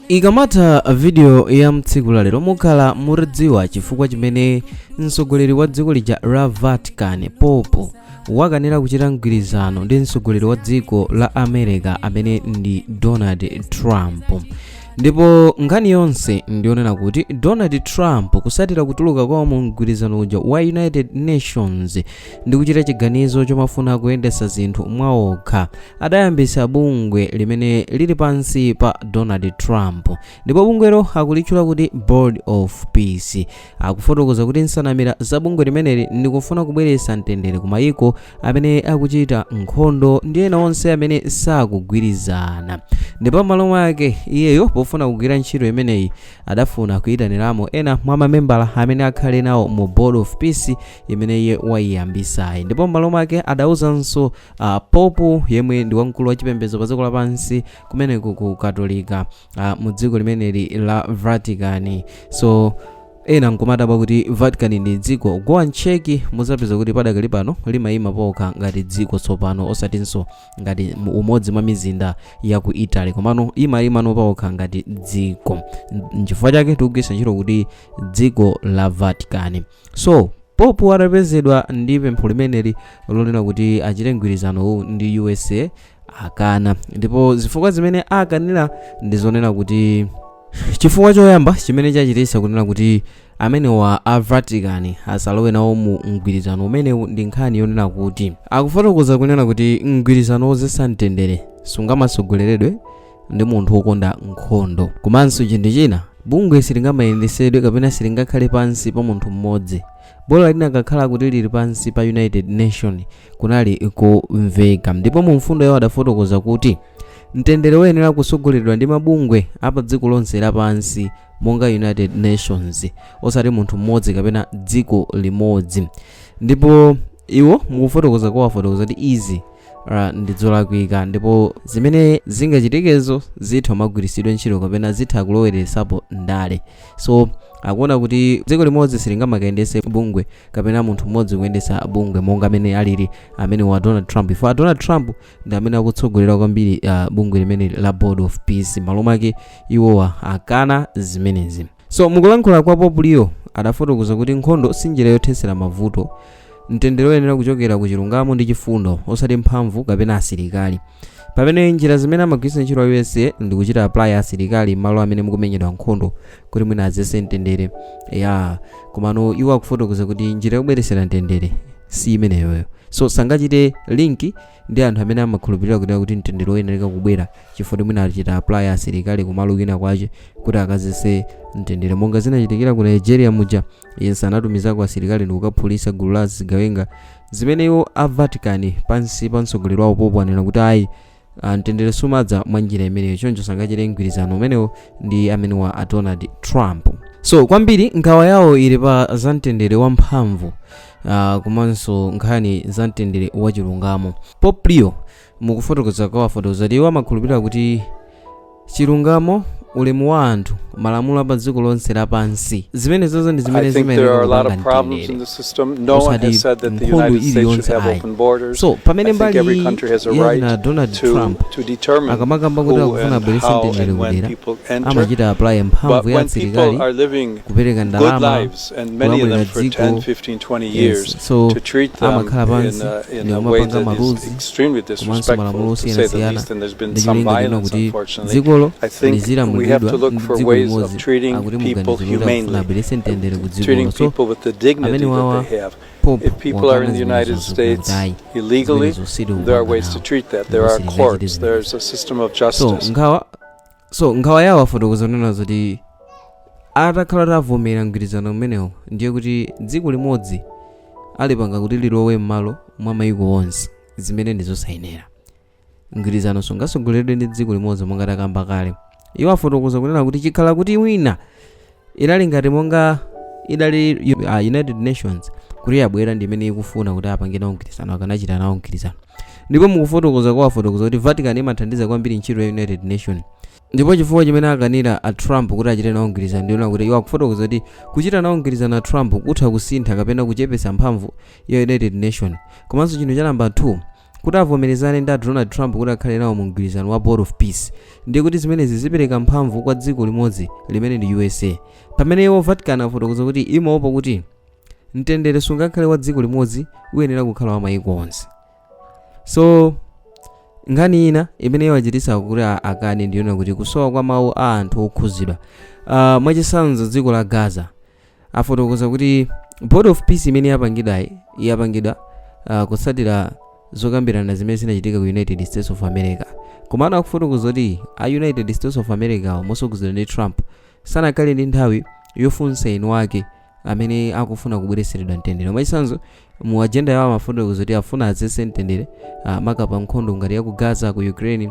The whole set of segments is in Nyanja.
Ikamatha video ya mtsiku la lero, mukhala mutadziwa chifukwa chimene mtsogoleri wa dziko lija la Vatican, Pope, wakanira kuchita mgwirizano ndi mtsogoleri wa dziko la America amene ndi Donald Trump. Ndipo nkhani yonse ndionena kuti Donald Trump, kusatira kutuluka kwawo mu mgwirizano uja wa United Nations ndi kuchita chiganizo chomafuna kuyendetsa zinthu mwaokha, adayambitsa bungwe limene lili pansi pa Donald Trump, ndipo bungwelo akulitchula kuti Board of Peace. Akufotokoza kuti nsanamira za bungwe limeneli ndikufuna kubweretsa mtendere ku mayiko amene akuchita nkhondo ndi ena onse amene sakugwirizana. Ndipo m'malo mwake iyeyo, pofuna kugwira ntchito imeneyi, adafuna kuyitaniramo ena mwa mamembala amene akhale nawo mu Board of Peace imene iye wayiyambisayi. Ndipo m'malo mwake adawuzanso Pope, yemwe ndi wamkulu wa chipembedzo pa dziko lapansi kumeneku ku Katolika, mu dziko limeneli la Vatican. So ena nkumadabwa kuti Vatican ndi dziko. Go and check, muzapeza kuti padakali pano limayima pokha ngati dziko tsopano, osatinso ngati umodzi mwa mizinda ya ku Italy, komano imayimano pokha ngati dziko. Nchifukwa chake tikugwiritsa ntchito kuti dziko la Vatican. So Pope atapezedwa ndi pempho limeneli lonena kuti achite mgwirizanowu ndi USA, akana. Ndipo zifukwa zimene akanira ndi zonena kuti chifukwa choyamba chimene chachititsa kunena kuti amenewa a Vatican asalowe nawo mu mgwirizano umenewu ndi nkhani yonena kuti akufotokoza kunena kuti mgwirizano wodzetsa mtendere sungamatsogoleredwe ndi munthu wokonda nkhondo. Komanso chinthu china, bungwe silingamayendetsedwe kapena silingakhale pansi pa munthu mmodzi. Bola linakakhala kuti lili pansi pa United Nation, kunali kumveka. Ndipo mu mfundo yawo adafotokoza kuti mtendere woyenera kusogoleredwa ndi mabungwe apa dziko lonse lapansi monga United Nations, osati munthu mmodzi kapena dziko limodzi. Ndipo iwo mukufotokoza kwawafotokoza kuti izi ndi zolakwika, ndipo zimene zingachitikezo zitha kumagwiritsidwa ntchito kapena zitha kuloweresapo ndale. So akuona kuti dziko limodzi silingamakayendetse bungwe kapena munthu mmodzi kuyendetsa bungwe monga amene alili amene wa Donald Trump. Ifo Donald Trump ndi amene akutsogolera kwambiri bungwe limene la Board of Peace. Malo mwake iwowa akana zimenezi. So mukulankhula kwa Pope Leo adafotokoza kuti nkhondo si njira yothetsera mavuto. Mtendere uyenera kuchokera ku chilungamo ndi chifundo, osati mphamvu kapena asilikali, pamene njira zimene amagwiritsa ntchito a USA ndi kuchita apply asilikali malo amene mukumenyedwa nkhondo kuti mwina adzetse mtendere ya. Komano iwo akufotokoza kuti njira yobweretsera mtendere si imeneyoyo. So sangachite link ndi anthu amene amakhulupirira kuti mtendere uyenereka kubwera chifukwa mwina achita apply asilikali kumalo kwina kwache kuti akazese mtendere, monga zinachitikira ku Nigeria muja. Yes, anatumizako asilikali ndi kukaphulitsa gulu la zigawenga, zimene iwo a Vatican pansi pa mtsogoleri wawo Pope anena kuti ayi, mtendere sumadza mwa njira imeneyo. Choncho sangachite mgwirizano umenewo ndi amene wa a Donald Trump. So kwambiri nkhawa yawo ili pa za mtendere wamphamvu, komanso nkhani za mtendere wachilungamo. Pope Leo mukufotokoza kwawafotokoza kuti iwo amakhulupirira kuti chilungamo, ulemu wa anthu, malamulo pa dziko lonse lapansi, zimenezozo ndi zimene zimayenera kupanga mtendere, osati nkhondo iliyonse ayi. So pamene mbali yachina Donald Trump akamakamba kuti akufuna abweretse mtendere kudera, amachita apply mphamvu ya asilikali, kupereka ndalama, kulamulira dziko. Yes, so amakhala pansi ndi kumapanga ma rules komanso malamulo osiyanasiyana ndi cholinga china kuti dzikolo lizilamulidwa ndi dziko limodzi. Akuti muganizo kuti akufuna abweretse mtendere ku dzikolo. So amene wawa Pope If people are in wakana the United zimenezo States kuti ayi, illegally, zimenezo sitikupanga there are ways to nawo treat that. ndipo There are sitingachite courts, zimenezo. there's a system of So justice. nkhawa yawo afotokoza kunena zoti atakhala atavomera mgwirizano umenewo, ndiye kuti dziko limodzi alipanga kuti lilowe m'malo mwa mayiko onse, zimene ndi zosayenera. Mgwirizano sungasogoleredwe ndi dziko limodzi monga takamba kale. Iwo afotokoza kunena kuti chikhala kuti wina inali ngati monga idali United Nations kuti yabwera ndi imene ikufuna kuti apange nawo mgwirizano, akanachita nawo mgwirizano. Ndipo mukufotokoza kwa afotokoza kuti Vatican imathandiza kwambiri ntchito ya United Nation. Ndipo chifukwa chimene akanira a Trump kuti achite nawo mgwirizano ndiona kuti iwo akufotokoza kuti kuchita nawo mgwirizano a Trump kutha kusintha kapena kuchepetsa mphamvu ya United Nation. Komanso chinthu cha namba 2, Kuti avomerezane ndi a Donald Trump kuti akhale nawo mu mgwirizano wa Board of Peace, ndiye kuti zimenezi zipereka mphamvu kwa dziko limodzi limene ndi USA, pamene iwo Vatican afotokoza kuti imaopa kuti mtendere sungakhale wa dziko limodzi, uyenera kukhala wa mayiko onse. So nkhani ina imene iwachititsa kuti akane ndiyona kuti kusowa kwa mawu a anthu okhuzidwa, mwachitsanzo dziko la Gaza. Afotokoza kuti Board of Peace imene yapangidwayi yapangidwa kutsatira zokambirana zimene zinachitika ku United States of America. Komano akufotokoza kuti a United States of America motsogozedwa ndi Trump sanakhale ndi nthawi yofunsa eni ake amene akufuna kubweretseredwa mtendere. Mwachitsanzo, mu agenda yawo amafotokoza kuti afuna adzetse mtendere, maka pa nkhondo ngati ya ku Gaza, ku Ukraine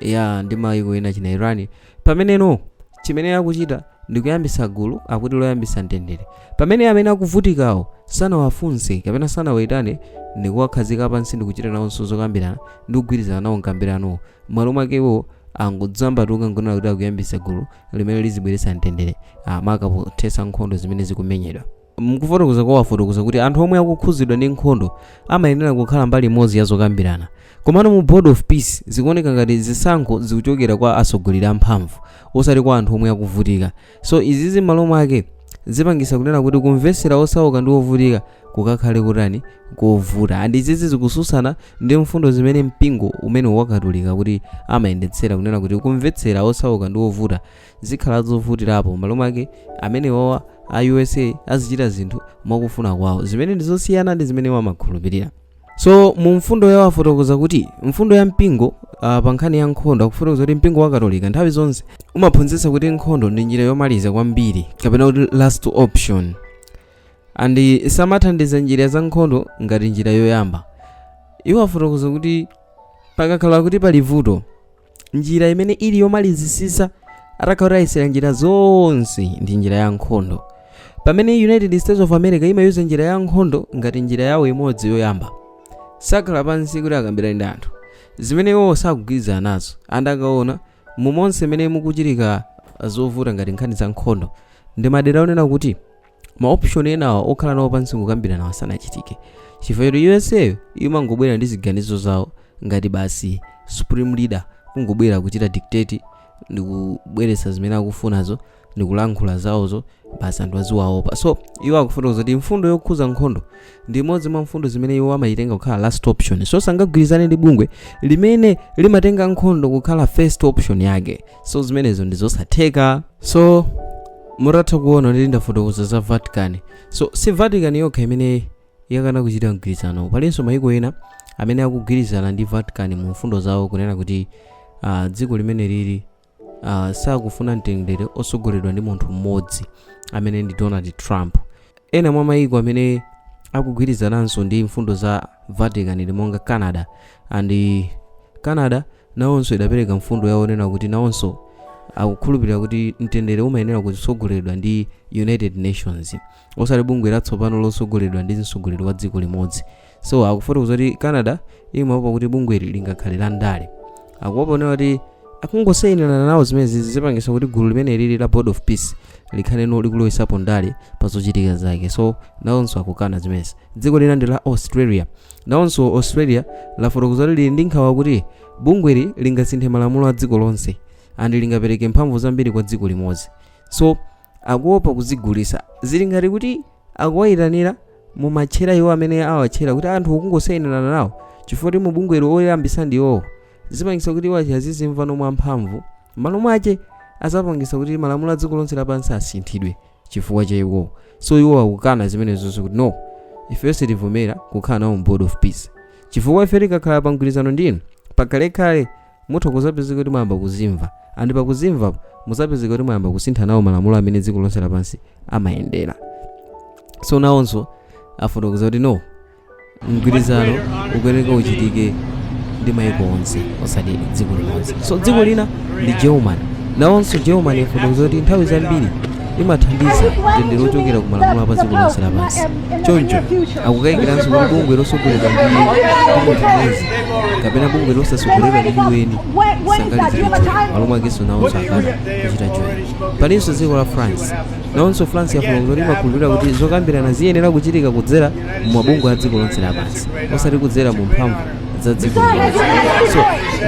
ya ndi mayiko ena china Iran, pameneno chimene akuchita ndikuyambisa gulu akuti loyambisa mtendere, pamene amene akuvutikawo sanawafunse kapena sanawayitane ndikuwakhazika pansi ndikuchita nawonso zokambirana ndi kugwirizana nawo mkambiranowo. M'malo mwakewo angodzambatuka nkunena kuti akuyambisa gulu limene lizibweretsa mtendere, maka pothetsa nkhondo zimene zikumenyedwa. Mkufotokoza kwawo afotokoza kuti anthu omwe akukhuzidwa ndi nkhondo amayenera kukhala mbali imodzi ya zokambirana. Komano mu Board of Peace zikuoneka ngati zisankho zikuchokera kwa atsogoleri amphamvu, osati kwa anthu omwe akuvutika. So izizi m'malo mwake zipangisa kunena kuti kumvetsera osauka ndi ovutika kukakhale kutani? Kovuta. And izizi zikususana ndi mfundo zimene mpingo umene wakatolika kuti amayendetsera, kunena kuti kumvetsera osauka ndi ovuta zikhala zovutirapo. M'malo mwake amene wawa a USA azichita zinthu mwakufuna kwawo, zimene ndi zosiyana ndi zimene amakhulupirira. So mu mfundo yawo afotokoza kuti mfundo ya mpingo pa nkhani ya nkhondo, akufotokoza kuti mpingo wa Katolika nthawi zonse umaphunzitsa kuti nkhondo ndi njira yomaliza kwambiri, kapena kuti last option, and samathandiza njira za nkhondo ngati njira yoyamba. Iwo afotokoza kuti pakakhala kuti pali vuto, njira imene ili yomalizisisa atakhala kuti ayesera njira zonse ndi njira ya nkhondo, pamene United States of America imayuza njira ya nkhondo ngati njira yawo imodzi yoyamba. Sakhala pansi kuti akambirane ndi anthu zimene iwo sakugwirizana nazo. And akaona mumonse mmene mukuchitika zovuta ngati nkhani za nkhondo, ndi madera onena kuti ma option enawa okhala nawo pansi kukambirana asanachitike, chifukwa choti USA imangobwera ndi ziganizo zawo ngati basi supreme leader, kungobwera kuchita dictate ndi kubweretsa zimene akufunazo ndi kulankhula zawozo, basi anthu aziwaopa. So iwo akufotokoza kuti mfundo yokhuza nkhondo ndi imodzi mwa mfundo zimene iwo amayitenga kukhala last option, so sangagwirizane ndi bungwe limene limatenga nkhondo kukhala first option yake. So zimenezo ndi zosatheka. So mutatha kuona kuti ndafotokoza za Vatican, so si Vatican yokha imene yakana kuchita mgwirizano. Palinso mayiko ena amene akugwirizana ndi Vatican mu mfundo zawo, kunena kuti dziko limene lili sakufuna mtendere osogoleredwa ndi munthu mmodzi amene ndi Donald Trump. Ena mwa mayiko amene akugwirizananso ndi mfundo za Vatican ndi monga Canada, and Canada nawonso idapereka mfundo yawo onena kuti nawonso akukhulupirira kuti mtendere umayenera kutsogoleredwa ndi United Nations, osati bungwe latsopano lotsogoleredwa ndi mtsogoleri wa dziko limodzi. So akufotokoza kuti Canada imaopa kuti bungweli lingakhale la ndale. Akuopa kunena kuti akungosayinirana nawo zimenezi zipangisa kuti gulu limene lili la Board of Peace likhaleno likulowesapo ndale pa zochitika zake. So nawonso akukana zimenezi. Dziko lina ndi la Australia. Nawonso Australia lafotokoza kuti lili ndi nkhawa kuti bungweli lingasinthe malamulo a dziko lonse and lingapereke mphamvu zambiri kwa dziko limodzi. So akuopa kuzigulisa. Zili ngati kuti akuwayitanira mumatchera iwo amene awatchera kuti anthu kungosayinirana nawo, chifukwa kuti mubungwelo oyambisa ndi iwowo, zipangisa kuti iwo azizimva nomwe amphamvu. M'malo mwache azapangisa kuti malamulo a dziko lonse lapansi asinthidwe chifukwa cha iwowo. So iwo akukana zimenezonso kuti no, ifenso sitivomera kukhala nawo mu Board of Peace, chifukwa ife tikakhala pa mgwirizano ndinu, pakhalekhale mutha kuzapezeka kuti mwayamba kuzimva, and pakuzimvapo muzapezeka kuti mwayamba kusintha nawo malamulo amene dziko lonse lapansi amayendera. So nawonso afotokoza kuti no, mgwirizano ukuyeneka uchitike ndi mayiko onse, osati dziko limodzi. So dziko lina ndi Germany. Nawonso Germany ifotokoza kuti nthawi zambiri imathandiza mtendere ochokera ku malamulo apa dziko lonse lapansi. Choncho akukayikiranso kuti bungwe lotsogoleredwa ndi munthu mmodzi kapena bungwe losatsogoleredwa ndi UN sangalichite join. Malo mwakenso nawonso akana kuchita join. Palinso dziko la France. Nawonso France yafotokoza kuti imakhulupirira kuti zokambirana ziyenera kuchitika kudzera mu mabungwe a dziko lonse lapansi, osati kudzera mu mphamvu za za dziko limodzi. So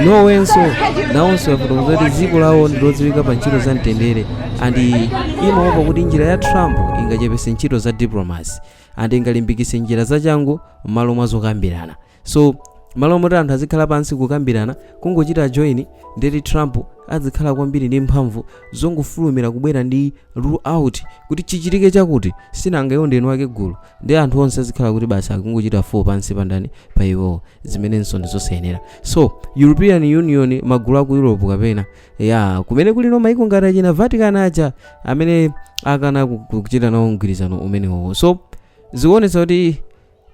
Norwenso nawonso yafotokoza kuti dziko lawo ndi lodziwika pa ntchito za mtendere and imaopa kuti njira ya Trump ingachepese ntchito za diplomacy and ingalimbikitse njira zachangu m'malo mwa zokambirana. So malo moti anthu azikhala pansi kukambirana, kungochita join, ndeti Trump azikhala kwambiri ndi mphamvu zongofulumira kubwera ndi rule out kuti chichitike chakuti, sinanga iwo ndeni wake gulu, ndi anthu onse azikhala kuti basi akungochita 4 pansi pandani pa iwowo, zimenenso ndi zosayenera. So European Union, magulu aku Europe kapena ya kumene kulino maiko ngati achina Vatican aja amene akana kuchita nawo mgwirizano umenewowo. So zikuonetsa kuti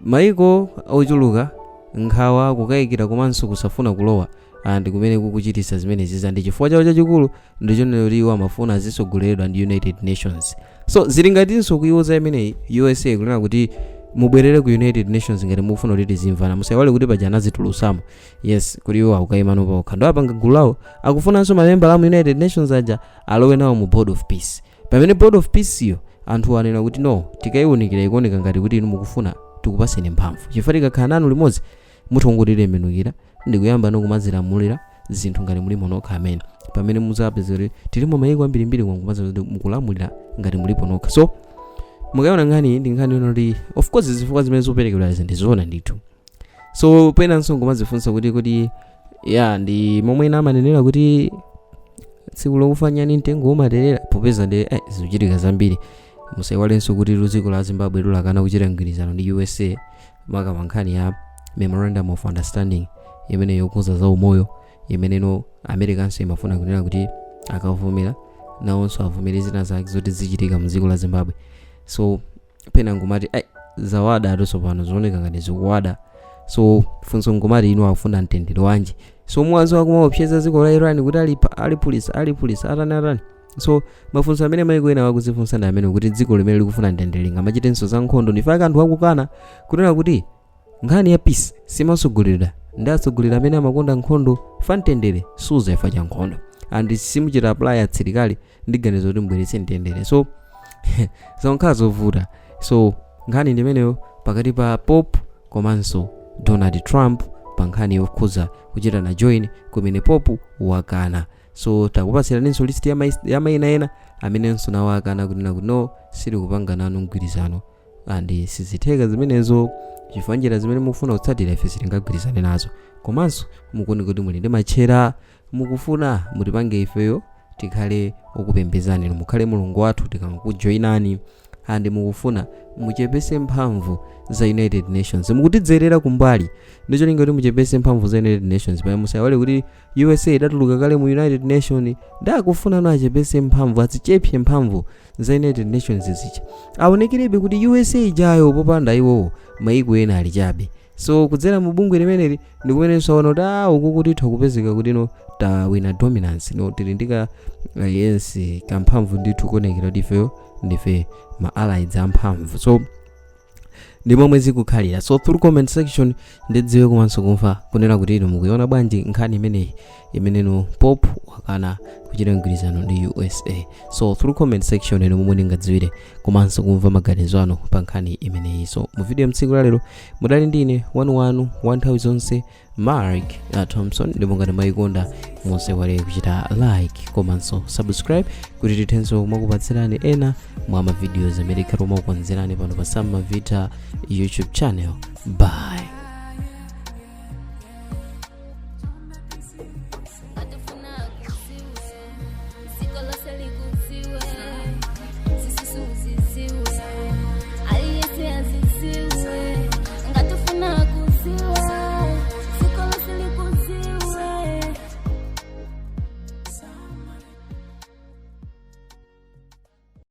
maiko ochuluka nkhawa, kukayikira komanso kusafuna kulowa ndi kumene kukuchititsa zimenezi, ndi chifukwa chawo chachikulu ndichonena kuti iwo amafuna azisogoleredwa ndi United Nations. So zili ngatinso kuiwoza imeneyi USA kunena kuti mubwerere ku United Nations ngati mukufuna kuti tizimvana. Musaiwale kuti paja anazitulusamo, yes, kuti iwo akukayimano pokha, ndo apanga gulu lawo, akufunanso mamembala mu United Nations aja alowe nawo mu Board of Peace, pamene Board of Peace iyo anthu anena kuti no, tikayiwunikira ikuoneka ngati kuti inu mukufuna tikupaseni mphamvu, chifukwa tikakhala nanu limodzi mutongotitembenukira ndikuyamba nokumazilamulira zinthu ngati mulimo nokha amene, pamene muzapeza kuti tilimo mayiko ambirimbiri, kwangumaza kuti mukulamulira ngati mulipo nokha. So mukayiona nkhani, ndi nkhani yona kuti of course zifukwa zimene zikuperekedwa izi ndizoona ndithu. So penanso ngomazifunsa kuti ya ndi momwe ena amanenera kuti tsiku lokufa nyani mtengo umaterera, popeza ndi zikuchitika zambiri. Musaiwalenso kuti dziko la Zimbabwe lulakana kuchita mgwirizano ndi USA maka nkhani ya Memorandum of Understanding imene yokuza za umoyo, imeneno Americanso imafuna kunena kuti akavomera nawonso avomere zina zake zoti zichitika mu dziko la Zimbabwe. So pena ngumati ai, zawada atonso pano zioneka ngati zikuwada. So funso ngumati inu akufuna mtendere wanji? So mwazo akumaopseza dziko la Iran kuti aliphulisa, aliphulisa, atani atani. So mafunso amene maiko ena akuzifunsa ndi amene kuti dziko limene likufuna mtendere lingamachitenso za nkhondo? Ndifake anthu akukana kunena kuti nkhani ya peace simasogolerera ndi atsogoleri amene amakonda nkhondo, fa mtendere suzefa cha nkhondo and simuchita apply asilikali ndi ganizo kuti mbweretse mtendere. So zonkhala zovuta. So nkhani ndimeneyo pakati pa Pope komanso Donald Trump pa nkhani yokhuza kuchita na join kumene Pope wakana. So takupatsiraninso list ya mayina ena amenenso nawo akana kunena kuti no, sitikupanga nanu mgwirizano and sizitheka zimenezo, chifukwa njira zimene mukufuna kutsatira ife sitingagwirizane nazo, komanso mukuoneka kuti muli ndi matchera, mukufuna mutipange ifeyo tikhale okupembedzani, inu mukhale mulungu wathu tikangokujoyinani, and mukufuna muchepese mphamvu za United Nations, mukutidzerera kumbali ndicholinga kuti muchepese mphamvu za United Nations, pamene musaiwale kuti USA idatuluka kale mu United Nation. Ndakufuna no achepese mphamvu, azichepse mphamvu za United Nations zija, aonekerebe kuti USA ijayo popanda iwowo maiko ena ali chabe. So kudzera mu bungwe limeneli ndikumenenso aona kuti a uku kuti itha kupezeka kuti no, tawina dominance, no, tili ndi ka yes, kamphamvu ndithu kuonekera kuti ifeyo ndife ma allies amphamvu. So ndi momwe zikukhalira. So through comment section ndidziwe komanso kumva kunena kuti inu mukuiona bwanji nkhani imeneyi imeneno Pope wakana kuchita mgwirizano ndi USA. So through comment section inu momwe ndingadziwire komanso kumva maganizo anu pa nkhani imeneyi. So mu video mtsiku lalero mudali ndine wanuwanu wa nthawi zonse, Mark Thompson, ndipo ngati mwayikonda musaiwale kuchita like komanso subscribe kuti tithenso kumakupatsirani ena mwa mavideos amene tikhala timakukonzerani pano pa Sam Mavita YouTube channel. Bye.